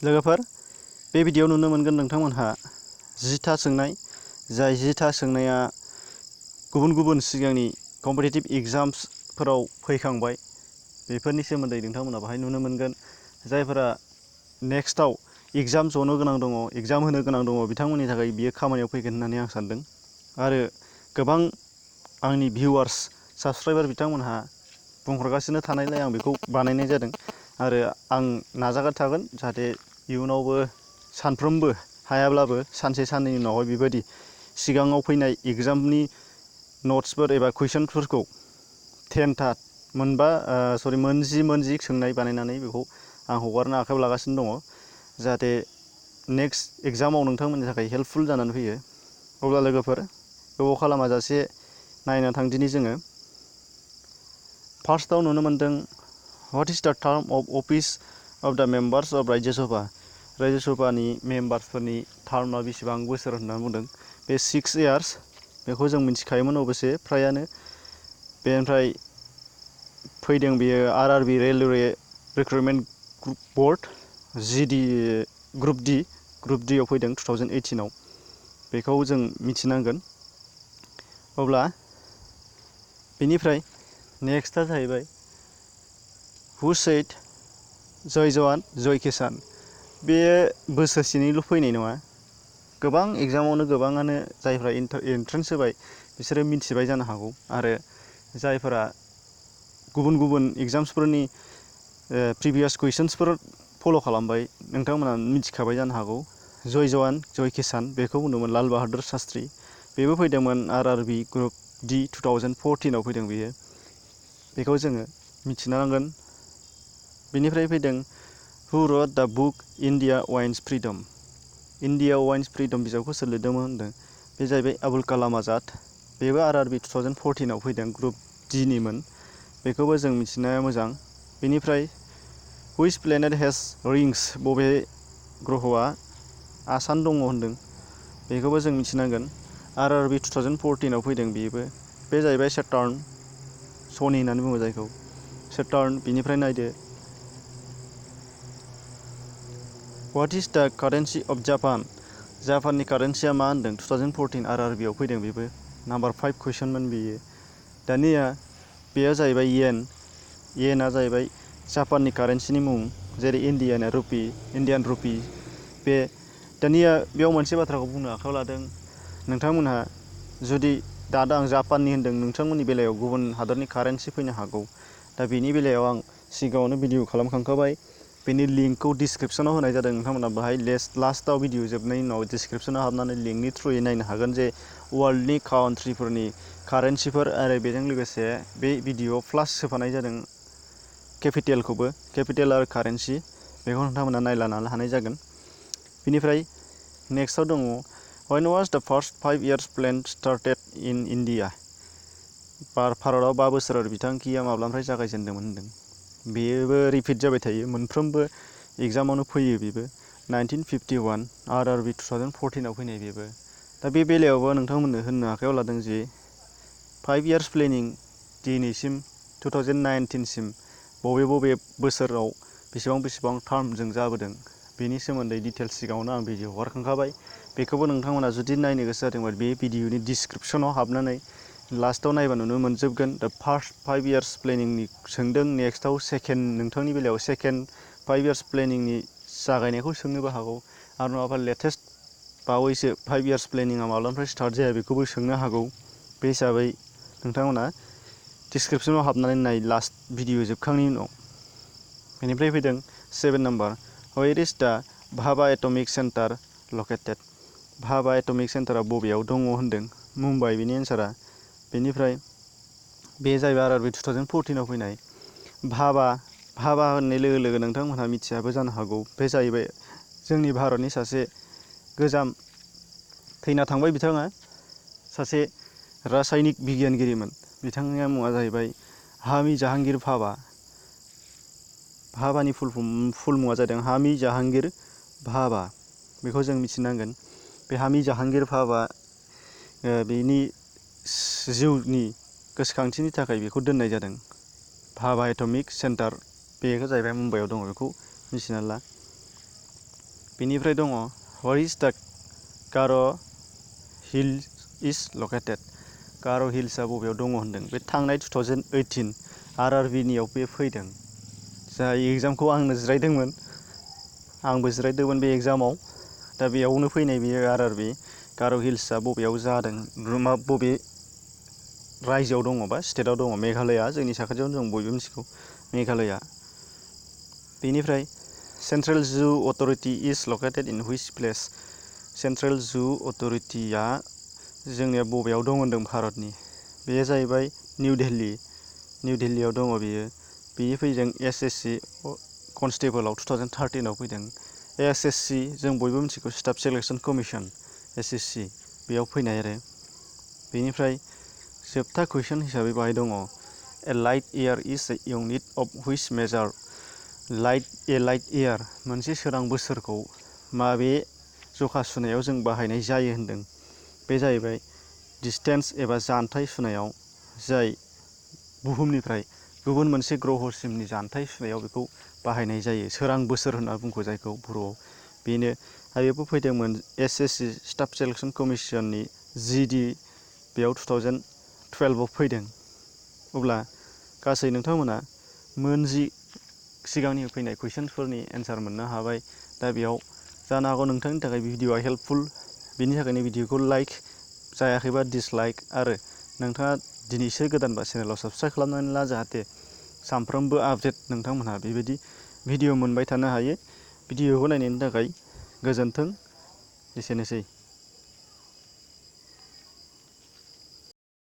लोगोफोर बे भिडिअ'आव नुनो मोनगोन नोंथांमोनहा 10था सोंनाय, जाय 10था सोंनाया गुबुन गुबुन सिगांनि कम्पिटिटिभ एग्जाम्सफोराव फैखांबाय। बेफोरनि सोमोन्दै नोंथांमोना बाहाय नुनो मोनगोन। जायफोरा नेक्स्टआव एग्जाम जनो गोनां दङ, एग्जाम होनो गोनां दङ, बिथांमोननि थाखाय बियो खामानियाव फैगोन होननानै आं सानदों। आरो गोबां आंनि भिउवार्स, साबस्क्राइबार बिथांमोनहा बुंहरगासिनो थानायलाय आं बेखौ बानायनाय जादों। आरो आं नाजाबाय थागोन जाहाथे इयुनावबो सानफ्रोमबो हायाब्लाबो सानसे साननैनि उनावहाय बेबायदि सिगाङाव फैनाय एग्जामनि नट्सफोर एबा कुइसनफोरखौ 10था मोनजि सोंनाय बानायनानै बेखौ आं हगारनो आखायाव लागासिनो दङ, जाहाथे नेक्स्ट एग्जामाव नोंथांमोननि थाखाय हेल्पफुल जानानै फैयो। अब्ला लोगोफोर गोबाव खालामाजासे नायना थांदिनि जोङो। फार्स्टआव नुनो मोनदों what is the term of office of the members of Rajya Sabha. Rajya सभानि मेम्बार्सफोरनि टार्मआ बेसेबां बोसोर होननानै बुंदों। बे 6 इयार्स, बेखौ जों मिथिखायोमोन अबयसे फ्रायानो। बेनिफ्राय फैदों बेयो RRB railway recruitment board group D आव फैदों 2018आव। बेखौ जों मिथिनांगोन। अब्ला बेनिफ्राय नेक्स्टआ जाहैबाय हु सेड जय जवान जय किसान। बे बोसोरसेनिल' फैनाय नङा, गोबां एग्जामावनो गोबाङानो जायफ्रा एन्ट्रेन्स होबाय बिसोरो मिथिबाय जानो हागौ। आरो जायफोरा गुबुन गुबुन एग्जाम्सफोरनि प्रिभियास कुइसन्सफोर फल' खालामबाय, नोंथांमोना मिथिखाबाय जानो हागौ। जय जवान जय किसान बेखौ बुंदोंमोन लाल बाहादुर शास्त्री। बेबो फैदोंमोन आरआरबि ग्रुप डि 2014आव फैदों बेयो। बेखौ जोङो मिथिनो नांगोन। बेनिफ्राय फैदों who wrote the book India wins freedom. India wins freedom बिजाबखौ सोर लिरदोंमोन होनदों। बे जाहैबाय आबुल कालाम आजाद। बेबो आरआरबि 2014आव फैदों, ग्रुप डिनिमोन। बेखौबो जों मिथिनाया मोजां। बेनिफ्राय हुइच प्लेनेट हेज रिंस। बबे ग्रहआ आसान दङ होनदों। बेखौबो जों मिथिनांगोन। आरआरबि 2014आव फैदों बेबो। बे जाहैबाय सेटार्न, सनि होननानै बुङो जायखौ सेटार्न। बिनिफ्राय नायदो व्हाट इज द कारेन्सि अफ जापान। जापाननि कारेन्सिया मा होनदों। 2014 आरआरबिआव फैदों बेबो। नाम्बार 5 कुइसनमोन बेयो। दानिया बेयो जाहैबाय येन। येनआ जाहैबाय जापाननि कारेन्सिनि मुं, जेरै इन्डियान रुपि। बे दानिया बेयाव मोनसे बाथ्राखौ बुंनो आखायाव लादों। नोंथांमोनहा जुदि दा आं जापाननि होनदों, नोंथांमोननि बेलायाव गुबुन हादरनि कारेन्सि फैनो हागौ। दा बेनि बेलायाव आं सिगाङावनो भिडिअ खालामखांखाबाय। बेनि लिंकखौ डिसक्रिपसनाव होनाय जादों। नोंथांमोना बाहाय लास्टआव भिडिअ जोबनायनि उनाव डिसक्रिपसनाव हाबनानै लिंकनि थ्रुयै नायनो हागोन जे वर्ल्डनि काउन्ट्रिफोरनि कारेन्सिफोर। आरो बेजों लोगोसे बे भिडिअआव प्लास होफानाय जादों केपिटेलखौबो, केपिटेल आरो कारेन्सि। बेखौ नोंथांमोना नायलानो हानाय जागोन। बेनिफ्राय नेक्स्टआव दङ when was the first 5 years plan started in India. भारतआव 5 बोसोर बिथांखिया माब्लानिफ्राय जागायजेनदोंमोन होनदों। बेबो रिपिट जाबाय थायो, मोनफ्रोमबो एग्जामावनो फैयो बेबो। 1951 आरआरबि 2014आव फैनाय बेबो। दा बे बेलायावबो नोंथांमोननो होननो आखायाव लादों जे 5 इयार्स प्लेनिं दिनैसिम 2019सिम बबे बोसोराव बेसेबां टार्मजों जाबोदों, बेनि सोमोन्दै डिटेल्स सिगाङावनो आं भिडिअ हगारखांखाबाय। बेखौबो नोंथांमोना जुदि नायनो गोसो जादोंबा बे भिडिअनि डिसक्रिपसनाव हाबनानै लास्टआव नायबा नुनो मोनजोबगोन। दा फार्स्ट 5 इयार्स प्लेनिंनि सोंदों, नेक्स्टआव नोंथांनि बेलायाव सेकेन्ड 5 इयार्स प्लेनिंनि जागायनायखौ सोंनोबो हागौ। आरो नङाबा लेटेस्ट बावैसो 5 इयार्स प्लेनिंआ माब्लानिफ्राय स्टार्ट जाया बेखौबो सोंनो हागौ। बे हिसाबै नोंथांमोना डिसक्रिपसनाव हाबनानै नाय लास्ट भिडिअ जोबखांनायनि उनाव। बेनिफ्राय फैदों 7 number where is the Bhabha atomic centre located. Bhabha atomic सेन्टारा बबेयाव दङ होनदों। मुम्बाइ बेनि एन्सारा। बेनिफ्राय बे जाहैबाय आरआरबि 2014आव फैनाय। भाभा होननाय लोगो लोगो नोंथांमोनहा मिथियाबो जानो हागौ। बे जाहैबाय जोंनि भारतनि सासे गोजाम थैना थांबाय बिथाङा सासे रासायनिक बिगियानगिरिमोन। बिथांनि मुङा जाहैबाय हामि जाहांगीर भाभा। भाभानि फुल मुङा जादों हामि जाहांगीर भाभा। बेखौ जों मिथिनांगोन। बे हामि जाहांगीर भाभा बेनि जिउनि गोसोखांथिनि थाखाय बेखौ दोननाय जादों भाभा एटमिक सेन्टार। बेखौ जाहैबाय मुम्बाइआव दङ, बेखौ मिथिना ला। बेनिफ्राय दङ where is the Garo' hill is located. Garo' हिल्सआ बबेयाव दङ होनदों। बे थांनाय 2018 RRBनियाव बे फैदों। जाय एग्जामखौ आंनो जिरायदोंमोन, आंबो जिरायदोंमोन बे एग्जामाव। दा बेयावनो फैनाय बेयो RRB। गार' हिल्सआ बबेयाव जादों, बबे रायजोआव दङ बा स्टेटआव दङ। मेघालया, जोंनि साखाथियावनो जों बयबो मिथिगौ मेघालया। बेनिफ्राय central zoo authority is located in which place. Central zoo अथ'रिटिया जोंनिया बबेयाव दं होनदों भारतनि। बेयो जाहैबाय निउ दिल्ली। निउ दिल्लीयाव दङ बेयो। बेयो फैदों SSC कनस्टेबोलाव 2013आव फैदों। SSC जों बयबो मिथिगौ स्टाफ सेलेक्सन कमिसन SSC, बेयाव फैनाय आरो। बेनिफ्राय जोबथा कुइसन हिसाबै बाहाय दङ a light year is a unit of which measure. Light year मोनसे सोरां बोसोरखौ माबे जखा सुनायाव जों बाहायनाय जायो होनदों। बे जाहैबाय डिसटेन्स एबा जानथाइ सुनायाव, जाय बुहुमनिफ्राय गुबुन मोनसे ग्रहसिमनि जानथाइ सुनायाव बेखौ बाहायनाय जायो। सोरां बोसोर होनना बुङो जायखौ बर'आव। बेनो आरो बेबो फैदोंमोन SSC स्टाफ सेलेक्सन कमिसननि GD, बेयाव 2012आव फैदों। अब्ला गासै नोंथांमोना मोनजि सिगांनि फैनाय कुइसनफोरनि एन्सार मोननो हाबाय। दा बेयाव जानो हागौ नोंथांनि थाखाय भिडिअआ हेल्पफुल। बेनि थाखायनो भिडिअखौ लाइक, जायाखैबा डिसलाइक, आरो नोंथाङा दिनैसो गोदानबा चेनेलाव साबस्क्राइब खालामनानै ला, जाहाथे सानफ्रोमबो आपडेट नोंथांमोनहा बेबायदि भिडिअ मोनबाय थानो हायो। भिडिअखौ नायनायनि थाखाय गोजोन्थों। एसेनोसै।